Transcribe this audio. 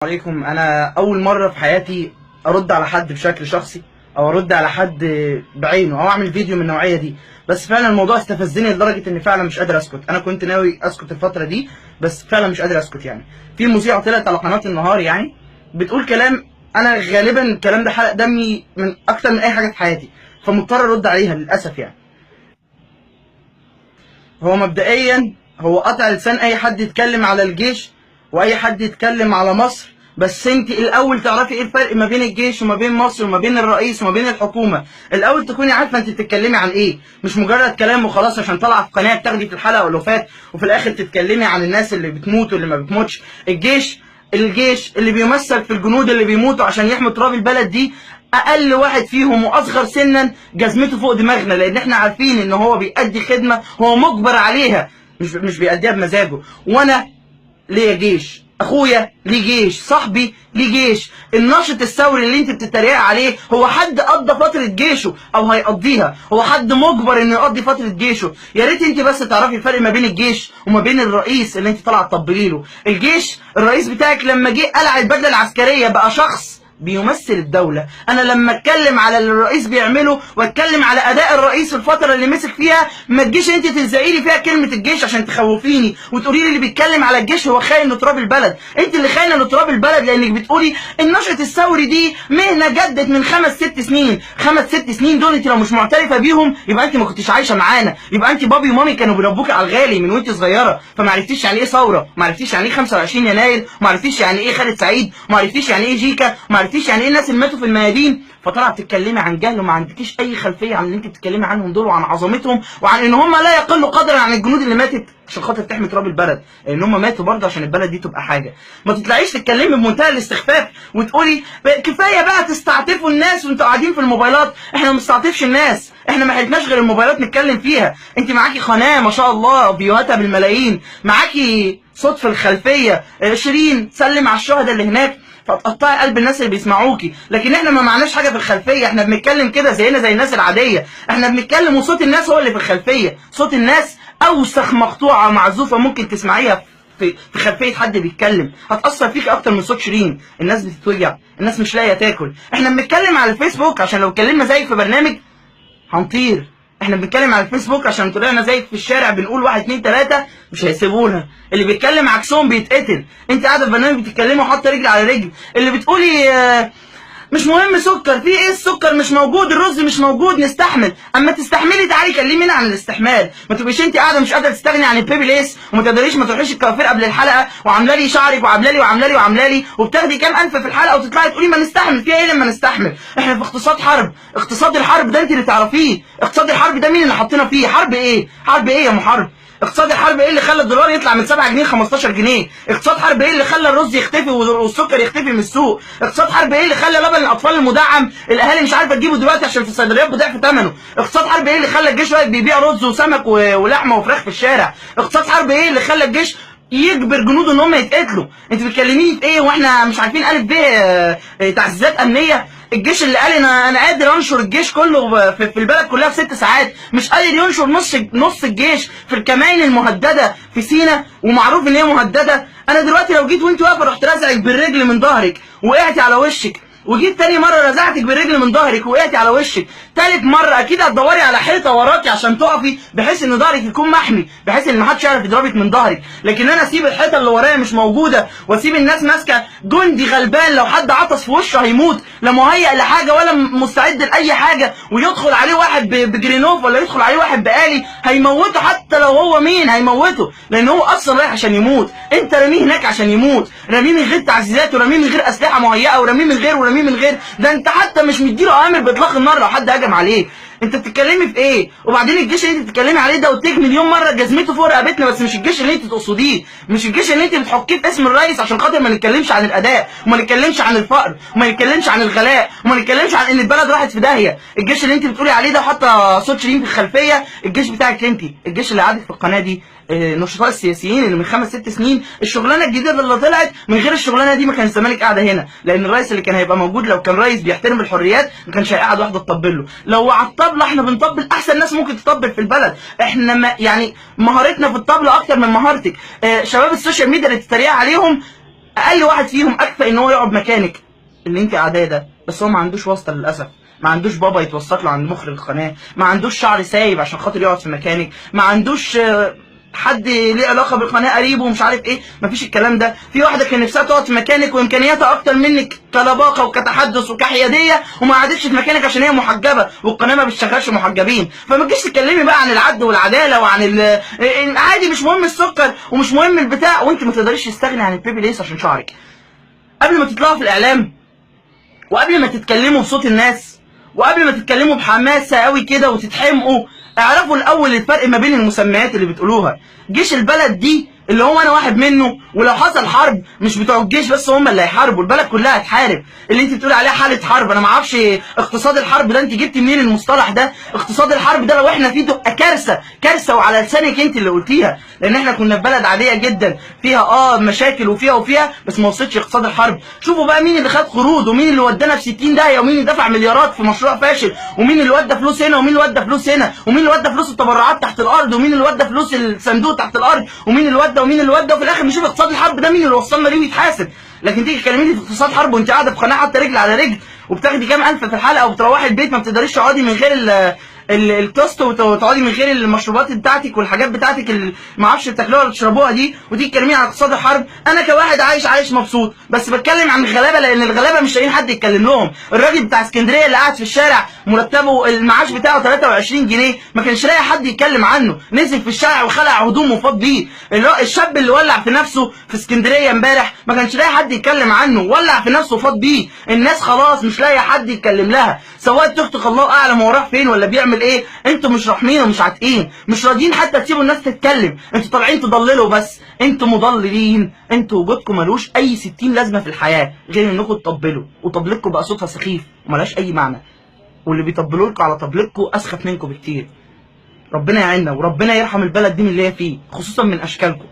عليكم. انا اول مرة في حياتي ارد على حد بشكل شخصي او ارد على حد بعينه او اعمل فيديو من النوعية دي، بس فعلا الموضوع استفزني لدرجة ان فعلا مش قادر اسكت. انا كنت ناوي اسكت الفترة دي بس فعلا مش قادر اسكت. يعني في مذيعه طلعت على قناة النهار يعني بتقول كلام، انا غالبا الكلام ده حرق دمي من اكتر من اي حاجة في حياتي، فمضطر ارد عليها للاسف. يعني هو مبدئيا هو قطع لسان اي حد يتكلم على الجيش واي حد يتكلم على مصر، بس انت الاول تعرفي ايه الفرق ما بين الجيش وما بين مصر وما بين الرئيس وما بين الحكومة. الاول تكوني عارفه انت بتتكلمي عن ايه، مش مجرد كلام وخلاص عشان طالعه في قناة بتاخدي في الحلقة والوفات وفي الاخر تتكلمي عن الناس اللي بتموت واللي ما بتموتش. الجيش اللي بيمثل في الجنود اللي بيموتوا عشان يحموا تراب البلد دي، اقل واحد فيهم واصغر سنا جزمته فوق دماغنا، لان احنا عارفين ان هو بيأدي خدمة هو مجبر عليها، مش بيأديها بمزاجه. وانا ليا جيش، اخويا ليه جيش، صاحبي ليه جيش. الناشط الثوري اللي انت بتتريق عليه هو حد قضى فترة جيشه او هيقضيها، هو حد مجبر انه يقضي فترة جيشه. يا ريت انت بس تعرفي الفرق ما بين الجيش وما بين الرئيس اللي انت طالعه تطبلي له. الجيش الرئيس بتاعك لما جه قلع البدلة العسكرية بقى شخص بيمثل الدولة. انا لما اتكلم على اللي الرئيس بيعمله واتكلم على اداء الرئيس في الفترة اللي مسك فيها، ما تجيش انت تلزقي لي فيها كلمة الجيش عشان تخوفيني وتقولي لي اللي بيتكلم على الجيش هو خاين لتراب البلد. انت اللي خاينة لتراب البلد، لانك بتقولي النشط الثوري دي مهنة جدت من 5 6 سنين. 5 6 سنين دول انت لو مش معترفة بيهم يبقى انت ما كنتش عايشة معانا، يبقى انت بابي ومامي كانوا بيربوكي على الغالي من وانت صغيرة، فما عرفتيش يعني ايه ثورة، ما عرفتيش يعني ايه 25 يناير، ما عرفتيش يعني ايه خالد سعيد، ما عرفتيش يعني ايه جيكا، ما عرفتيش يعني ايه الناس اللي ماتوا في الميادين. فطلع بتتكلمي عن جهل وما عندكيش اي خلفية عن اللي انت بتتكلمي عنهم دول وعن عظمتهم وعن ان هم لا يقلوا قدرا عن الجنود اللي ماتت عشان خاطر تحمي تراب البلد، لان هم ماتوا برضه عشان البلد دي تبقى حاجة. ما تطلعيش تتكلمي بمنتهى الاستخفاف وتقولي كفاية بقى تستعطفوا الناس وانتوا قاعدين في الموبايلات. احنا ما بنستعطفش الناس، احنا ما حلتناش غير الموبايلات نتكلم فيها. انت معاكي قناة ما شاء الله فيوهاتها بالملايين، معاكي صوت في الخلفية شيرين سلم على الشهداء اللي هناك، فتقطعي قلب الناس اللي بيسمعوكي. لكن احنا ما معناش حاجة في الخلفية، احنا بنتكلم كده زينا زي الناس العادية، احنا بنتكلم وصوت الناس هو اللي في الخلفية. صوت الناس اوسخ مقطوعة معزوفه ممكن تسمعيها في خلفية حد بيتكلم، هتاثر فيك اكتر من صوت شيرين. الناس بتتوجع، الناس مش لاقيه تاكل. احنا بنتكلم على الفيسبوك عشان لو اتكلمنا زيك في برنامج هنطير. احنا بنتكلم على الفيسبوك عشان طلعنا زيك في الشارع بنقول 1 2 3 مش هيسيبونا، اللي بيتكلم عكسهم بيتقتل. انت قاعدة في برنامج بتتكلمي وحاطه رجل على رجل، اللي بتقولي مش مهم سكر، في ايه السكر مش موجود، الرز مش موجود، نستحمل. اما تستحملي تعالي كلمينا عن الاستحمال، ما تبقيش انت قاعدة مش قادرة تستغني عن البيبي ليس وما تقدريش ما تروحيش الكوافير قبل الحلقة وعامله لي شعرك وعامله لي وعامله لي وعامله لي وبتاخدي كام الف في الحلقة وتطلعي تقولي ما نستحمل. في ايه لما نستحمل؟ احنا في اقتصاد حرب. اقتصاد الحرب ده انت اللي تعرفيه، اقتصاد الحرب ده مين اللي حطينا فيه؟ حرب ايه؟ حرب ايه يا محارب؟ اقتصاد الحرب ايه اللي خلى الدولار يطلع من 7 جنيه 15 جنيه؟ اقتصاد حرب ايه اللي خلى الرز يختفي والسكر يختفي من السوق؟ اقتصاد حرب ايه اللي خلى لبن الاطفال المدعم الاهالي مش عارفه تجيبه دلوقتي عشان في الصيدليات بضعف ثمنه؟ اقتصاد حرب ايه اللي خلى الجيش واقف بيبيع رز وسمك ولحمه وفراخ في الشارع؟ اقتصاد حرب ايه اللي خلى الجيش يجبر جنوده ان هم يتقتلوا؟ انت بتكلميني في ايه واحنا مش عارفين الف ب تعزيزات امنية؟ الجيش اللي قال انا قادر انشر الجيش كله في البلد كلها في 6 ساعات، مش قادر ينشر نص الجيش في الكمائن المهدده في سينا ومعروف ان هي مهددة. انا دلوقتي لو جيت وانت واقفة رحت رازعك بالرجل من ظهرك وقعتي على وشك، وجيت تاني مرة رزعتك بالرجل من ظهرك وقعتي على وشك، تالت مرة اكيد هتدوري على حيطة وراكي عشان تقفي بحيث ان ظهرك يكون محمي، بحيث ان محدش يعرف يضربك من ظهرك. لكن انا اسيب الحيطة اللي ورايا مش موجودة واسيب الناس ماسكه جندي غلبان لو حد عطس في وشه هيموت، لا مهيأ لحاجة ولا مستعد لاي حاجة، ويدخل عليه واحد بجرينوف ولا يدخل عليه واحد بآلي هيموته، حتى لو هو مين هيموته، لان هو اصلا رايح عشان يموت. انت راميه هناك عشان يموت، راميه من غير تعزيزات وراميه من غير اسلحة مهيئة وراميه من غير وراميه من غير، ده انت حتى مش مديله اوامر باطلاق النار لو حد هجم عليه. انت بتتكلمي في ايه؟ وبعدين الجيش اللي انت بتتكلمي عليه ده قلت لك مليون مرة جزمته فوق رقبتنا، بس مش الجيش اللي انت تقصديه، مش الجيش اللي انت بتحكيه في اسم الرئيس عشان خاطر ما نتكلمش عن الاداء وما نتكلمش عن الفقر وما نتكلمش عن الغلاء وما نتكلمش عن ان البلد راحت في داهية. الجيش اللي انت بتقولي عليه ده وحاطه صوت شيرين في الخلفية، الجيش بتاعك انت، الجيش اللي قعدت في القناة دي النشطاء السياسيين اللي من 5 6 سنين، الشغلانة الجديدة اللي طلعت من غير الشغلانة دي ما كان الزمالك قاعدة هنا، لان الرئيس اللي كان هيبقى موجود لو كان رئيس بيحترم الحريات ما كانش هيقعد واحدة تطبل له. لو على الطبلة احنا بنطبل احسن ناس ممكن تطبل في البلد، احنا ما يعني مهارتنا في الطبلة اكتر من مهارتك. شباب ال social media اللي بتتريق عليهم اقل واحد فيهم اكفأ ان هو يقعد مكانك اللي انت قاعداه ده، بس هو ما عندوش واسطه للاسف، ما عندوش بابا يتوسط له عند مخرج القناة، ما عندوش شعر سايب عشان خاطر يقعد في مكانك، ما عندوش حد ليه علاقة بالقناة قريبه ومش عارف ايه، مفيش الكلام ده. في واحدة كان نفسها تقعد في مكانك وامكانياتها اكتر منك كلباقه وكتحدث وكحياديه، وما قعدتش في مكانك عشان هي محجبة والقناة ما بتشغلش محجبين. فما تجيش تتكلمي بقى عن العدل والعدالة وعن عادي، مش مهم السكر ومش مهم البتاع، وانت ما تقدريش تستغني عن البيبي ليس عشان شعرك. قبل ما تطلعوا في الاعلام وقبل ما تتكلموا بصوت الناس وقبل ما تتكلموا بحماسه قوي كده وتتحمقوا، اعرفوا الاول الفرق ما بين المسميات اللي بتقولوها. جيش البلد دي اللي هو انا واحد منه، ولو حصل حرب مش بتوع الجيش بس هم اللي هيحاربوا، البلد كلها هتحارب. اللي انت بتقولي عليها حاله حرب، انا ما اعرفش اقتصاد الحرب ده انت جبت منين المصطلح ده؟ اقتصاد الحرب ده لو احنا فيه تبقى كارثة، كارثة، وعلى لسانك انت اللي قلتيها، لان احنا كنا في بلد عادية جدا فيها مشاكل وفيها وفيها، بس ما وصلتش اقتصاد الحرب. شوفوا بقى مين اللي خد قروض ومين اللي ودانا في 60 داهية ومين اللي دفع مليارات في مشروع فاشل ومين اللي ودى فلوس هنا ومين اللي ودى فلوس هنا ومين اللي ودى فلوس التبرعات تحت الارض ومين اللي ودى فلوس الصندوق تحت الارض ومين اللي ودى ومين اللي ودى، وفي الاخر نشوف اقتصاد الحرب ده مين اللي وصلنا ليه ويتحاسب. لكن تيجي تكلميني في اقتصاد حرب وانت قاعدة في قناة حاطه رجل على رجل وبتاخدي كام الف في الحلقة وبتروحي البيت ما بتقدريش تقعدي من غير التوست وتقعدي من غير المشروبات بتاعتك والحاجات بتاعتك اللي ما اعرفش بتاكلوها ولا تشربوها دي، وتيجي تكلميني على اقتصاد الحرب. انا كواحد عايش مبسوط، بس بتكلم عن الغلابة، لان الغلابة مش لاقيين حد يتكلم لهم. الراجل بتاع اسكندرية اللي قاعد في الشارع مرتبه المعاش بتاعه 23 جنيه ما كانش لاقي حد يتكلم عنه، نزل في الشارع وخلع هدومه وفاض بيه. الشاب اللي ولع في نفسه في اسكندرية امبارح ما كانش لاقي حد يتكلم عنه، ولع في نفسه وفاض بيه. الناس خلاص مش لاقي حد يتكلم لها، سواء التوك توك الله اعلم هو راح فين ولا بيعمل ايه. انتوا مش راحمين ومش عاتقين، مش راضيين حتى تسيبوا الناس تتكلم، انتوا طالعين تضللوا بس، انتوا مضللين، انتوا وجودكم ملوش اي 60 لازمه في الحياة غير انكم تطبلوا، وطبلتكم بقى صوتها سخيف وملهاش اي معنى، واللي بيطبلوا لكم على طبلتكم اسخف منكم بكتير. ربنا يعيننا وربنا يرحم البلد دي من اللي هي فيه، خصوصا من اشكالكم.